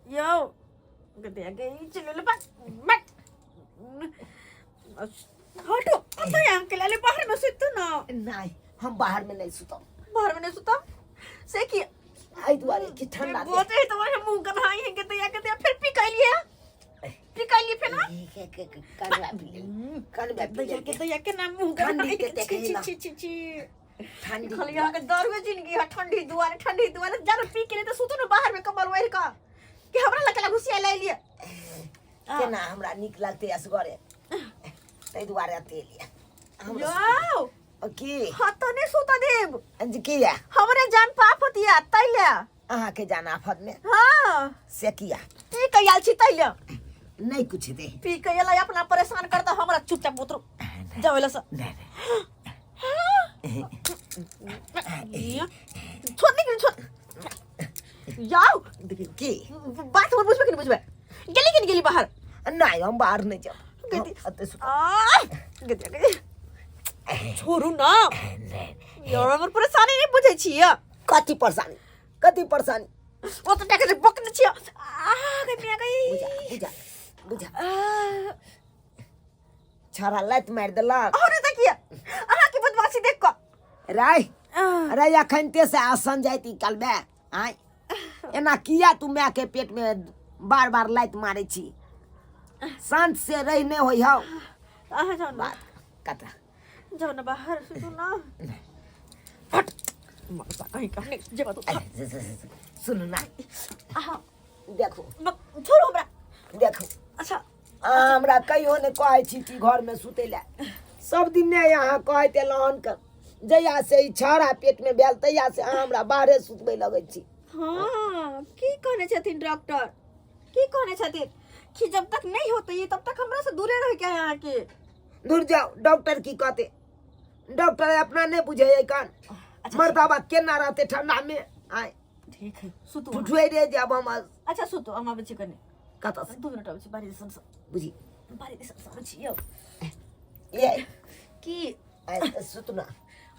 यौ गदे गे चलू ले बक बक हटो अतः हम के लाले बाहर में सुतू ना। नहीं, हम बाहर में नहीं सुतब। बाहर में नहीं सुतब से की? एहि दुआरे कि ठंडा। बहुत है तो वह मुंह कन्हाई है के तैया के तैया फिर पी कैलिए, पी कैलिए फिर ना। कनवा पी ले, कनवा पी दैया ले। के दैया के ना मुंह ठंडी कन्हाई के छी। देखै ना। छी छी छी। ठंडी। खाली यहाँ के दारुए जिंदगी है, ठंडी दुआरे, ठंडी दुआरे। जानो पी के ले तो सुतो ना बाहर में कम्बल ओढ़ का कि हमरा लकला घुसिया ले लिए। केना हमरा नीक लगतै असगरे, ताहि दुआरे एते एलियै हमरा। यौ। की? हाँ तो नहीं सुता देब। जे किया? हमरे जान पाप होतिया तैले। अहाँके जान आफत में? हाँ। से किया? पी के आयल छी तैले। नहीं कुछ दे। पी के आयल अपना परेशान करता हमरा। चुपचाप उतरू, जाओ एला से। नहीं। छोड़, निकल, छोड़। जाओ। की? बात हमर बुझबे कि नहीं बुझबे? गेली कि नहीं गेली बाहर? नहीं, हम बाहर नहीं जाब। गदी। एते सुतब। आ गदिया गदिया, छोड़ू ना यार, हमर परेशानी नहीं बुझै छियै। कथी परेशानी, कथी परेशानी? ओ तऽ टाके बकने छियै। आ गई मिया गई। बुझा बुझा बुझा। आ, छड़ा लात मारि देलक। अहाँ नहि देखिए, अहाँके बदमाशी देख कऽ। राय। आह, रे अखनते से आसन जाइत ई कलबे आय, एना किया तू माय के पेट में बार बार लात मारे छी? शांत से रही नहीं होई हौ। अहाँ जाउ ने। बात कता? जाउ ने बाहर, सुतू ना। फट मरता कहीं कहीं जेबा तू। सुन ना। अहाँ देखू। छोड़ू हमरा। देखू। अच्छा। अहाँ हमरा कहियो नहि कहै छी कि घरमे सुतै लए। सब दिन ने अहाँ कहैत एलहुँ हन के जहिया से ई छाड़ा पेट में भेल तहिया से अहाँ हमरा बाहरे सुतबै लगै छी। हाँ, की कहने छथिन डॉक्टर? की कहने छथिन कि जब तक नहीं होते ये तब तक हमरा से दूरे रह के है अहाँके। दूर जाओ, डॉक्टर की कहते? डॉक्टर अपना नहीं बुझे है कान। अच्छा। मर्दाबा केना रहते ठंडा में आय? ठीक है, सुतू अहाँ। ठुठुए रे जाब हम। अच्छा सुतू, हम आबै छी कनि। कतऽ से? 2 मिनट आबै छी, बारी दिसन से। बुझी। बारी दिसन से आबै छी यौ। ये। की? आय, सुतू ना।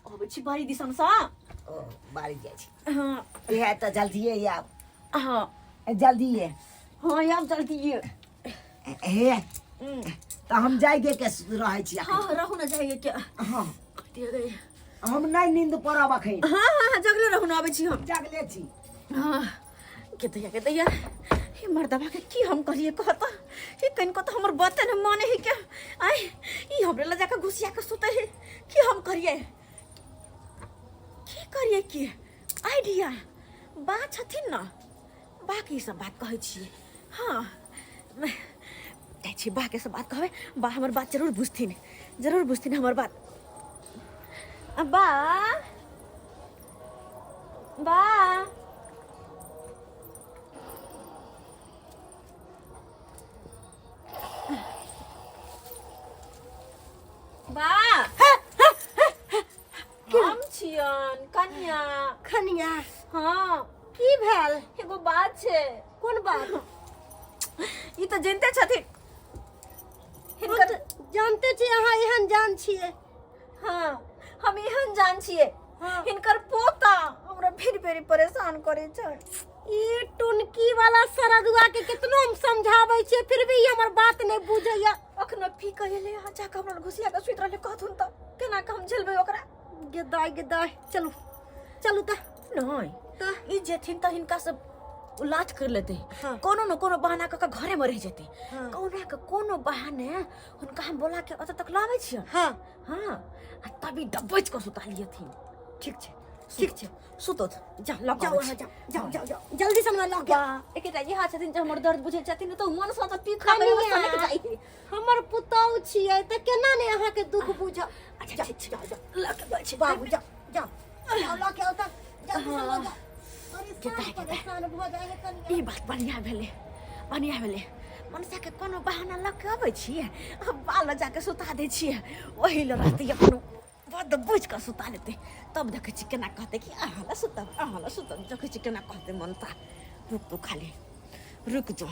आबै छी बारी दिसन से। ओ बारी जाइ छी? हाँ। इएह तऽ जल्दिए आब। हाँ। जल्दिए। हाँ, आब जल्दिए। हे, तऽ हम जाइगे के रहै छी अखन। हाँ, रहू ना, जाइए के। हाँ। दिया गई। हम नहि नींद पड़ब अखन। हाँ हाँ हाँ, जगले रहू ना, आबै छी हम। जागले छी। हाँ, के दैया, के दैया, हे मर्दबा के की हम कहलिए कहता? हे कनिको तऽ हमर बाते ने माने है के। आय, ई हमरे लग जाके घुसिया के सुते है। की हम करिए, की करिए? की आइडिया बा छथिन ना, बाकी सब बात कहै छियै। हाँ, जाइ छी बाके सब बात कहबै। बा हमर बात जरूर बुझथिन, जरूर बुझथिन हमर बात। आ बा, बा, बा, हम छियन कनिया। खनिया? हाँ। की भेल? एगो बात छै। कोन बात? ई तऽ जनते छथिन हम हिनकर। तऽ जानते छी अहाँ एहन जान छियै। हाँ, हम एहन जान छियै। हाँ। हिनकर पोता हमरा भेरी भेरी परेशान करै छै। ई टुनकी वाला सरदुआ के कितनो हम समझाबै छियै, फिर भी ई हमर बात नहि बुझैया। अखनो पी कऽ एलै अहाँ जाकऽ हमरा घुसिया कऽ सुति रहलै। कहथुन तऽ केना कऽ हम झेलबै ओकरा? गेदाय गेदाय, चलू चलू तऽ। नहि। तऽ? ई जेथिन तऽ हिनका सब लाथ कर लेतै। हाँ। कोनो न कोनो बहाना कऽ कऽ घरेमे रहि जेतै। हाँ। कहुना के कोनो बहाने हुनका हम बोला के ओतऽ तक लाबै छियै। हाँ। हाँ, आ तभी दबोच कऽ सुता लियथिन। ठीक छै, ठीक छै। सुतत जा लऽ जाओ अहाँ, जाओ जाओ जाओ जाओ, जल्दी से हमरा लऽ के। एकेटा इएह छथिन जे हमर दर्द बुझै छथिन, नहि तऽ मन सँ तऽ पी खा के कनिया। सनक जाइ। हमर पुतहु छियै तऽ केना ने अहाँके दुख बुझब? अच्छा। जाओ। ठीक छै। जाओ जाओ। लऽ के जाइ छी। बाबू, जाओ जाओ जाओ, लऽ के आओ तऽ जल्दी से लऽ जाओ। केता परेशान केता। परेशान भऽ जाइ है कनिया। ई बात बढ़िया भेलै, बढ़िया भेलै। मनसा के कोनो बहाना लऽ के अबै छियै आ बाल जाके सुता दै छियै। ओही लए रहतै अपनो बड बुझि कऽ सुता लेतै। तब देखै छी केना कहतै कि अहाँ लए सुतब, अहाँ लए सुतब। देखै छी केना कहतै मनसा। रुक तू, खाली रुक जो।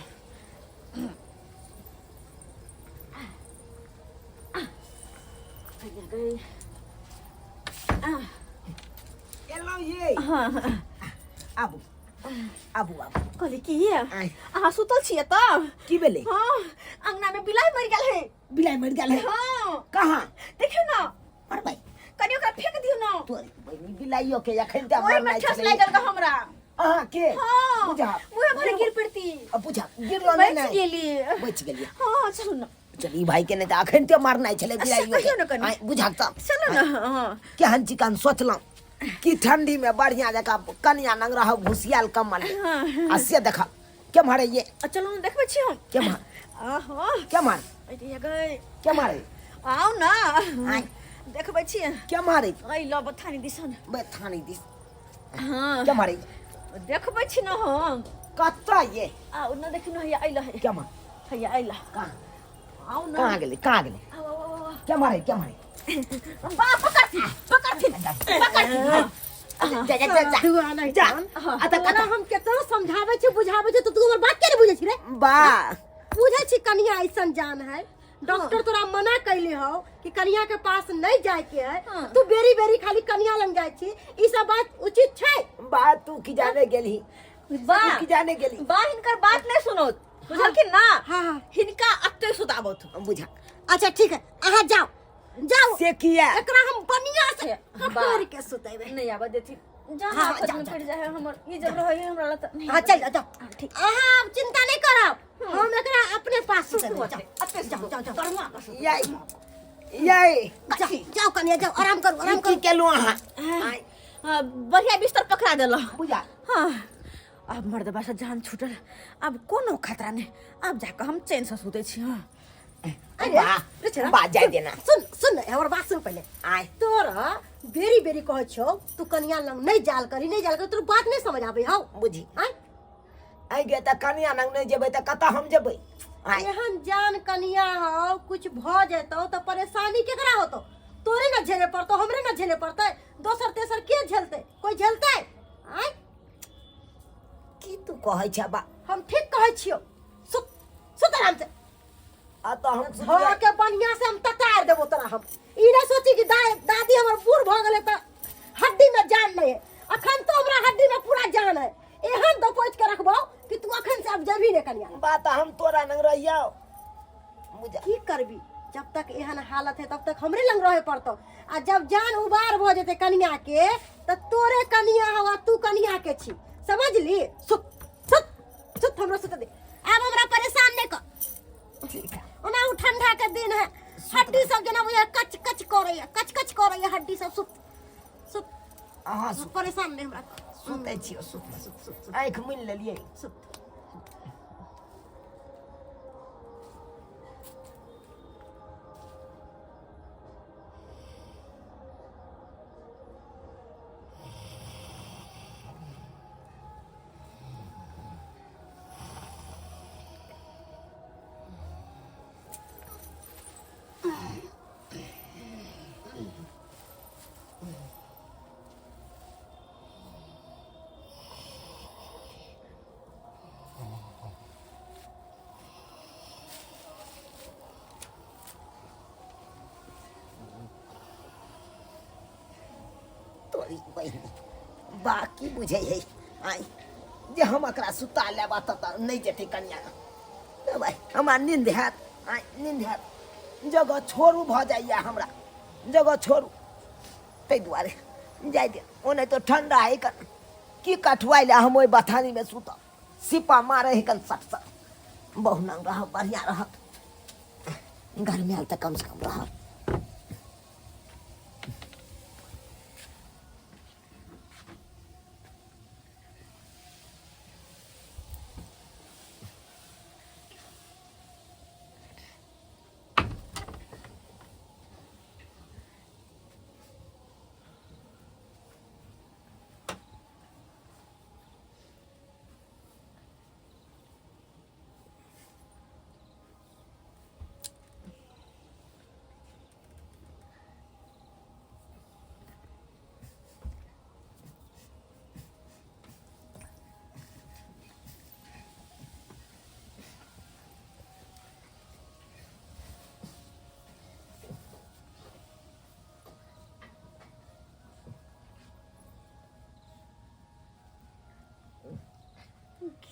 एलहुँ ये। हाँ हाँ। आबू आबू आबू। कहली की ये आय। अहाँ सुतल छियै तब? की भेलै? हाँ, अंगना में बिलाई मरि गेल है। बिलाइ मरि गेल है? हाँ। कहाँ? देखियौ ना। मरबै। कनि ओकरा फेंक दियौ ना। तोरी बहिनी, बिलाइयो के अखन तऽ ओहिमे मरनाइ ठेस छलै। लागि गेल हमरा। अहाँ के? हाँ। बुझा। मुँहे भरे गिर पड़ती। अब बुझा, गिरलो नहि? बचि नहि गेली। बचि गेलियै। हाँ, चलू ना। चल, ई भाई के नहि तऽ अखन तऽ मारनाइ छलै अच्छा, बिलाइयो कहियौ ने कनि। आँय, बुझा तऽ। चलू ना। हाँ। केहन चिकन सोचलहुँ कि ठंडी में बढ़िया जकाँ कनिया नंग रहब घुसियाल कम्बल में। हाँ। आ से देख केम्हर है ये। आ, चलू ने, देखबै छी हम। केम्हर? आहो। केम्हर? अरे गई। केम्हर है? आउ ना। आँय। देखबै छी। केम्हर है? अइ ल बथानी दिसन। बथानी दिस? हाँ। केम्हर है? देखबै छी न हम। कतऽ ये? आउ न, देखियौ न, हैया अइल है। केम्हर? हैया अइल। कहाँ? आउ न। कहाँ गेलै, कहाँ गेलै? आउ आउ आउ, आउ। केम्हर है, केम्हर है? बा, पकड़थिन पकड़थिन पकड़थिन। जा जा जा जा। दुआ नहीं जा। जान। आ तऽ तोरा कतऽ? हम केतना समझाबै छी बुझाबै छी, तऽ तू हमर बात के नहीं बुझै छी रे? बा। बुझै छी कनिया ऐसन जान है। डॉक्टर तोरा मना कैले हौ कि कनिया के पास नहीं जाए के है। हाँ। तू बेरी बेरी खाली कनिया लग जाए छी, ई सब बात उचित छै? बा, तू की जाने गेलही? बा। तू की जाने गेली? बा, हिनकर बात नहीं सुनत, बुझलखिन ना? हाँ, हाँ। हिनका अत्ते सुताबत। बुझा। अच्छा ठीक है, अहाँ जाओ जाओ। से किया? एकरा हम बढ़िया से बा। कटोर के सुतेबै। नहीं आबऽ देथिन। जा। हाँ, आफत जाओ, में जाओ। पड़ जाए हमर, ई जब रहै हमरा लग तऽ नहीं। हाँ, चल जाओ जाओ। हाँ, ठीक। अहाँ अब चिंता नहीं करब, हम एकरा अपने पास सुतेबै। जाओ अत्ते जाओ जाओ जाओ। करुआ कऽ सुतबै। याई याई। जाओ जाओ कनिया, जाओ, आराम करू आराम ई की करू। केलहुँ अहाँ? हाँ, हाँ, बढ़िया बिस्तर पकड़ा देलह। बुझा। हाँ, अब मर्दबा से जान छूटल, अब कोनो खतरा नहीं, अब जाके हम चैन से सुतै छी। हाँ। अरे, बा। रे छेड़ा। बा, जाय देना। सुन सुन, हमर बात सुन पहिले। आय। तोरा बेरी बेरी कहै छौ तू कनिया लग नहीं जाल करी, नहीं जाल करी, तोर बात नहीं समझ आबै हौ। बुझी। आय। आइ गे, तऽ कनिया लग नहि जेबै तऽ कतऽ हम जेबै? आय। एहन जान कनिया हौ, कुछ भ जेतौ तऽ परेशानी केकरा होतौ? तोरे न झेले पड़तौ, हमरे न झेले पड़तै, दोसर तेसर के झेलतै? कोई झेलतै? आय। की तू कहै छ बा? हम ठीक कहै छियौ, सुत सुत आराम से। आ तऽ हम धऽ सुतबै। के बढ़िया से हम ततार देबो तोरा। हम ई नहीं सोची कि दादी हमर बूढ़ भऽ गेलै तऽ हड्डी में जान नहीं है। अखन तो हमरा हड्डी में पूरा जान है, एहन दपोच के रखबो कि तू अखन से अब जेबही ने कनिया लग। बा, तऽ हम तोरा लग रहियौ। बुझा। की करबी, जब तक एहन हालत है तब तक हमरे लंग रहे पड़तो, आ जब जान उबार भऽ जेतै कनिया के तऽ तोरे कनिया हवा, तू कनिया के छी, समझली? सुत सुत सुत, हमरो सुत दे, आब हमरा परेशान नहीं कर। ठीक है। ओना उ ठंडा के दिन है, हड्डी सब जेना बुझाय कच कच करैया, कच कच करैया हड्डी सब। सुत सुत। अहाँ सुत। परेशान नहीं हमरा कर। सुतै छियौ, सुत सुत सुत सुत। आँखि मुनि लेलियै। सुत। तोरी बहिनी, बा की बुझै है आइ जे हम एकरा सुता लेबा तऽ नहि जेतै कनिया लग। भाइ, हमरा नींद हैत? आइ नींद हैत? जगह छोड़ू भऽ जाइए हमरा, जगह छोड़ू, ताहि दुआरे जाय दे। ओनाहितो तऽ ठंडा है कन, की कठुआइ लए हम ओहि बथानीमे सुतब? सिपा मारै है कन सट सट। बहु नंग रहब, बढ़िआँ रहत, गर्मी आयल तऽ कमसँ कम रहब।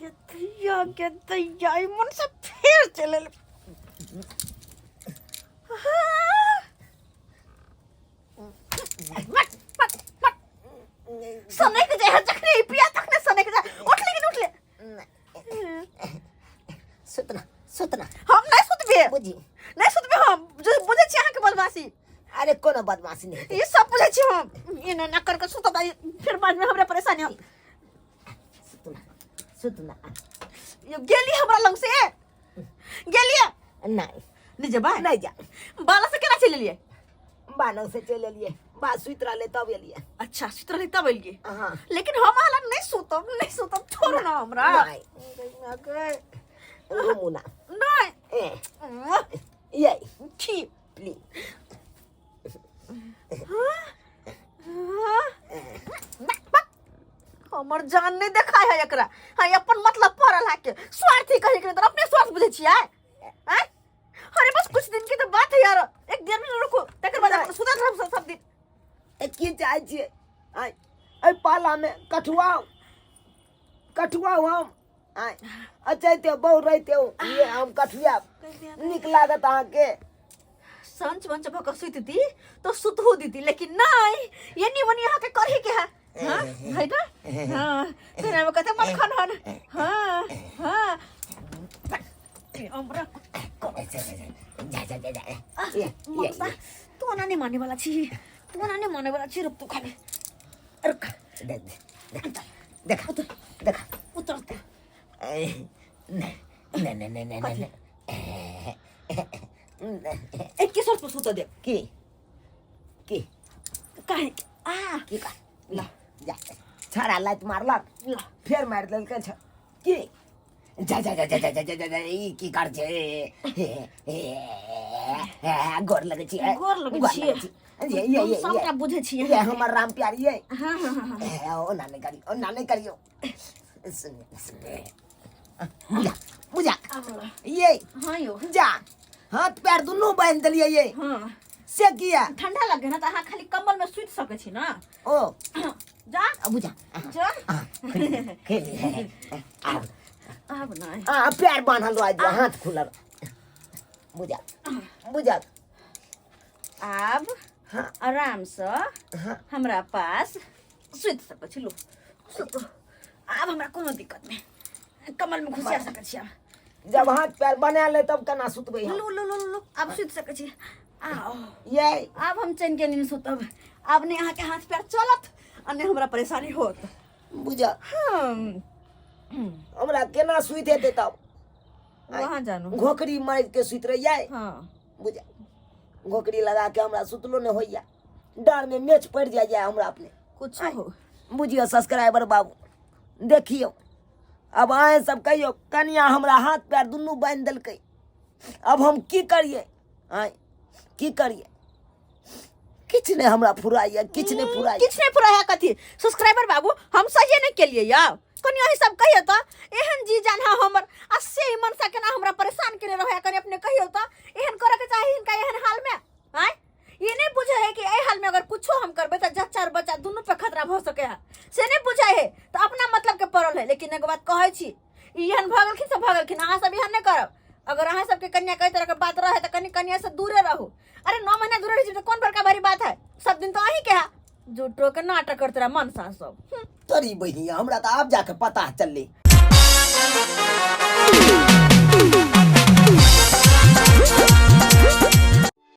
ये दैया के दैया ई मन से फेर चलि एलै। मत मत मत सनक जाइ है जखने ई पिया तखने सनक जाइ उठ लेकिन उठ ले सुतना सुतना हम नहीं सुतबे बुझी नहीं सुतबे हम जो बुझै छी अहाँके बदमाशी अरे कोनो बदमाशी नहीं ई सब बुझै छी हम एना ना कर के सुतब फिर बाद में हमरा परेशानी हम सुतना सुतना यो गेली हमरा लंग से गेलिए नहीं नहीं जेबै नहीं जा बाला से केना चलि एलियै बानर से चलि एलियै बा सुति रहलै तब एलियै अच्छा सुति रहलै तब एलियै हाँ लेकिन हम अहाँ लग नहीं सुतब नहीं सुतब छोड़ू ना हमरा नहीं घुमू ना नहीं ए ये छी प्लीज हमर जान नहीं देखा है एकरा हाँ अपन मतलब पड़ल है के स्वार्थी कहे के तो अपने स्वार्थ बुझे छियै आँय? अरे बस कुछ दिन की तो बात है यार एक डेढ़ महीना रुको तकर बाद अपन सुतल रहब सब दिन ए की चाहै छियै आँय एहि पालामे कठुआउ कठुआउ हम आँय अचैते बहु रहिते ये हम कठुआब नीक लागत अहाँके संच वंच भऽ कऽ सुतती तो सुतहु दीदी लेकिन नहीं ये नहीं वनी यहाँ के करही के है हाँ है ना हाँ तेरा में कहते मक्खन हन हाँ हाँ हमरा जा जा जा जा ये ममता तू ना नहीं माने वाला छी तू ना नहीं माने वाला छी रुक तू खाली रुक देख देख देख देख उतर तू नहीं नहीं नहीं नहीं नहीं एक के शर्त पर सुत दे की की काहे आ की का ल जा छड़ा लात मारलक ल फेर मारि देलकै छ की जा जा जा जा जा जा जा जा ई की कर छै हे हे हे गोर लगै छी गोर लगै छियै। ये ये हम ये सबटा बुझै छियै ये हमर राम प्यारी ये हाँ हाँ हाँ हाँ ओना नहि करियौ ओना नहि करियौ सुनिए सुनिए बुझा बुझा आब ल। ये हाँ यौ जा हाथ पैर दुनू बान्हि देलियै ये हाँ से किया ठंडा लगे ना तऽ अहाँ खाली कम्बल में सुति सकै छी ना ओ जा बुझा जा खेल आब आब नहि आ पैर बान्हल रह दियौ हाथ खुलल बुझा बुझा आब हाँ आरामसँ हाँ हमरा पास सुति सकै छी लो सुतू आब हमरा कोनो दिक्कत नहि कमलमे घुसिया सकै छी आब जब हाथ पैर बना ले तब केना सुतबै हम लो लो लो लो आब सुति सकै छी आओ ये आब हम चैन के नींद सुतब आब नहि अहाँके हाथ पैर चलत आ नहि हमरा परेशानी होत बुझा हम हमरा केना सुति हेतै तब वहाँ जानू घोकरी मारि के सुति रहियै हाँ बुझा घोकरी लगा के हमरा सुतलो नहि होइया डाँड़ में मेच पड़ि जाइया हमरा अपने कुछ हो बुझियौ सब्सक्राइबर बाबू देखियौ अब अहें सब कहियौ कनिया हमरा हाथ पैर दुनू बान्हि देलकै अब हम की करियै आँय की करियै किछु नहि हमरा फुराइया किछु नहि फुराइया किछु नहि फुराइया है कथी सब्सक्राइबर बाबू हम सहिए नहि केलियै यौ कनि अहीं सब कहियौ तऽ एहन जी जान है हमर आ से ई मनसा केना हमरा परेशान केने रहै कनि अपने कहियौ तऽ एहन करऽ के चाही हिनका एहन हाल में आँय ई नहि बुझै है कि एहि हाल में अगर कुछो हम करबै तऽ जच्चा और बच्चा दुनू पे खतरा भऽ सकै है से नहि बुझै है तऽ अपना मतलब के पड़ल है लेकिन एगो बात कहै छी ई एहन भऽ गेलखिन से भऽ गेलखिन अहाँ सब एहन नहि करब अगर अहाँ सबके कन्या के एहि तरह के बात रहे तऽ कनि कन्या से दूरे रहू अरे 9 महीना दूरे रहै छी तऽ कोन बड़का भारी बात है सब दिन तऽ अहीं के है झूठो के नाटक करते रहे मनसा सब तोरी बहिनिया हमरा तऽ आब जाके पता चललै।